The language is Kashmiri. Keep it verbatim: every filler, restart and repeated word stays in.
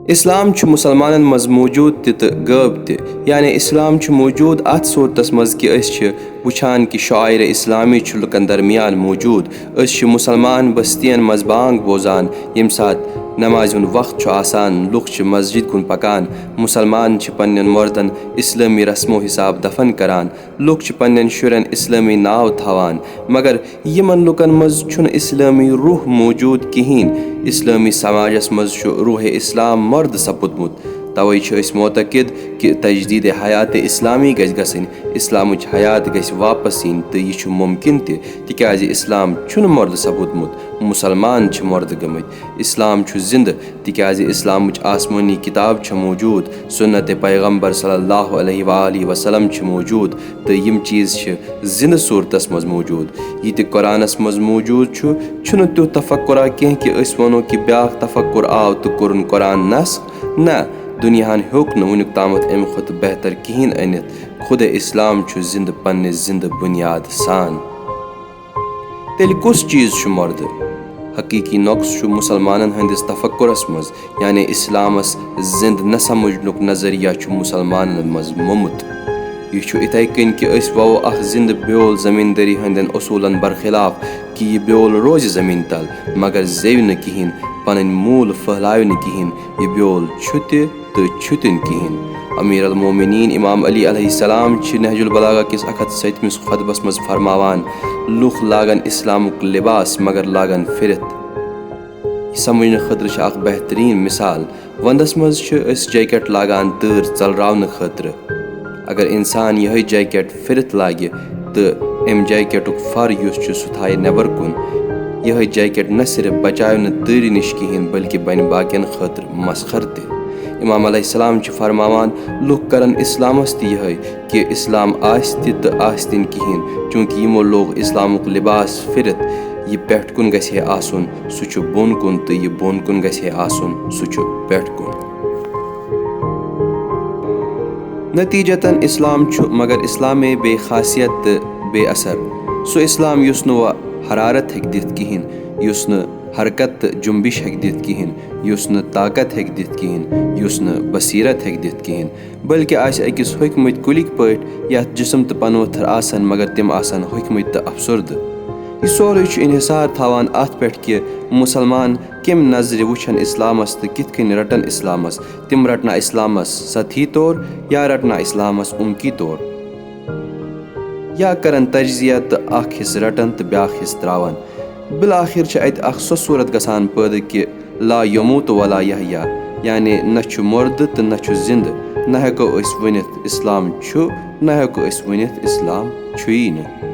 اسلام چھُ مسلمانن منٛز موجود تہِ تہٕ غٲب تہِ، یعنی اسلام چھُ موجود اتھ صورتس منٛز کہِ أسۍ چھِ وٕچھان کہِ شعائر اسلامی چھُ لُکن درمیان موجود۔ أسۍ چھِ مسلمان بستین منٛز بانگ بوزان، ییٚمہِ ساتہٕ نمازِ ہُنٛد وقت چھُ آسان، لُکھ چھِ مسجد کُن پکان، مسلمان چھِ پننٮ۪ن مردن اسلٲمی رسمو حساب دفن کران، لُکھ چھِ پننٮ۪ن شُرٮ۪ن اسلٲمی ناو تھاوان، مگر یِمن لُکن منٛز چھُنہٕ اسلٲمی روح موجود کِہیٖنۍ۔ اسلٲمی سماجس منٛز چھُ روح اسلام مردٕ سپُدمُت۔ توے چھِ أسۍ معتقد کہِ تجدید حیات اسلامی گژھِ گژھٕنۍ، اسلامٕچ حیات گژھِ واپس یِنۍ، تہٕ یہِ چھُ ممکن تہِ، تِکیازِ اسلام چھُنہٕ مردٕ سپُدمُت، مسلمان چھِ مردٕ گٔمٕتۍ۔ اسلام چھُ زندٕ، تِکیازِ اسلامٕچ آسمٲنی کتاب چھےٚ موجود، سنت پیغمبر صلی اللہ علیہ وآلہ وسلم چھِ موجود، تہٕ یِم چیز چھِ زندٕ صورتس منٛز موجود۔ یہِ تہِ قرآنس منٛز موجود چھُ، چھُنہٕ تیُتھ تفکرا کینٛہہ کہِ أسۍ ونو کہِ بیاکھ تفکر آو تہٕ کوٚرُن قرآن نسخ۔ نہ، دنیاہن ہیوٚک نہٕ وُنیُک تامتھ امہِ کھۄتہٕ بہتر کِہیٖنۍ أنِتھ۔ خود اسلام چھُ زندٕ پننہِ زندٕ بنیاد سان۔ تیٚلہِ کُس چیز چھُ مردٕ؟ حقیقی نقص چھُ مسلمانن ہٕنٛدِس تفکرس منٛز، یعنی اسلامس زندٕ نہ سمجھنُک نظریہ چھُ مسلمانن منٛز موٚمُت۔ یہِ چھُ اِتھے کٔنۍ کہِ أسۍ وَوو اکھ زندٕ بیول زمیندٲری ہٕنٛدٮ۪ن اصوٗلن برخلاف کہِ یہِ بیول روزِ زمین تل، مگر زیوِ نہٕ کِہیٖنۍ، پنٕنۍ موٗل پھٔہلاوِ نہٕ کِہیٖنۍ، یہِ بیول چھُ تہِ تہٕ چھُ تہِ نہٕ کِہیٖنۍ۔ امیر المومنین امام علی علیہ السلام چھِ نہج البلاغہ کِس اکھ ہتھ سٔتمِس خطبس منٛز فرماوان، لُکھ لاگن اسلامُک لباس مگر لاگن پھرِتھ۔ یہِ سمجھنہٕ خٲطرٕ چھِ اکھ بہترین مثال۔ ونٛدس منٛز چھِ أسۍ جیکٹ لاگان تۭر ژلراونہٕ خٲطرٕ۔ اگر انسان یِہوٚے جیکٹ پھرِتھ لاگہِ تہٕ امہِ جیکٹُک فر یُس چھُ سُہ تھایہِ نٮ۪بر کُن، یِہوٚے جیکٹ نہ صرف بچاوِ نہٕ تۭرِ نِش کِہیٖنۍ بلکہِ بنہِ باقین خٲطرٕ مسخر تہِ۔ امام علیہ السلام چھِ فرماوان، لُکھ کرن اسلامس تہِ یِہوٚے کہِ اسلام آسہِ تہِ تہٕ آسہِ تہِ نہٕ کِہیٖنۍ، چوٗنٛکہِ یِمو لوگ اسلامُک لباس پھرِتھ، یہِ پٮ۪ٹھ کُن گژھِ ہے آسُن، سُہ چھُ بۄن کُن، تہٕ یہِ بۄن کُن گژھِ ہے آسُن، سُہ چھُ پٮ۪ٹھ کُن۔ نتیجتاً اسلام چھُ مگر اسلامے بے خاصیت تہٕ بے اثر۔ سُہ اسلام یُس نہٕ وۄنۍ حرارت ہیٚکہِ دِتھ کِہیٖنۍ، یُس نہٕ حرکت تہٕ جنبش ہیٚکہِ دِتھ کِہیٖنۍ، یُس نہٕ طاقت ہیٚکہِ دِتھ کِہیٖنۍ، یُس نہٕ بصیرت ہیٚکہِ دِتھ کِہیٖنۍ، بلکہِ آسہِ أکِس ہوٚکھمٕتۍ کُلِکۍ پٲٹھۍ، یَتھ جسم تہٕ پنہٕ ؤتھر آسن مگر تِم آسن ہوٚکھمٕتۍ تہٕ افسردٕ۔ یہِ سورُے چھُ انحصار تھاوان اتھ پٮ۪ٹھ کہِ مسلمان کمہِ نظرِ وٕچھن اسلامس تہٕ کِتھ کٔنۍ رٹن اسلامس۔ تِم رٹنا اسلامس سطحی طور یا رٹنا اسلامس عمقی طور؟ یا کرن تجزیہ تہٕ اکھ حصہٕ رٹن تہٕ بیاکھ حصہٕ تراون؟ بالآخر چھِ اتہِ اکھ سۄ صورت گژھان پٲدٕ کہِ لا یموت ولا یحیا، یعنی نہ چھُ مردٕ تہٕ نہ چھُ زندٕ۔ نہ ہیٚکو أسۍ ؤنِتھ اسلام چھُ، نہ ہیٚکو أسۍ ؤنِتھ اسلام چھُیی نہٕ۔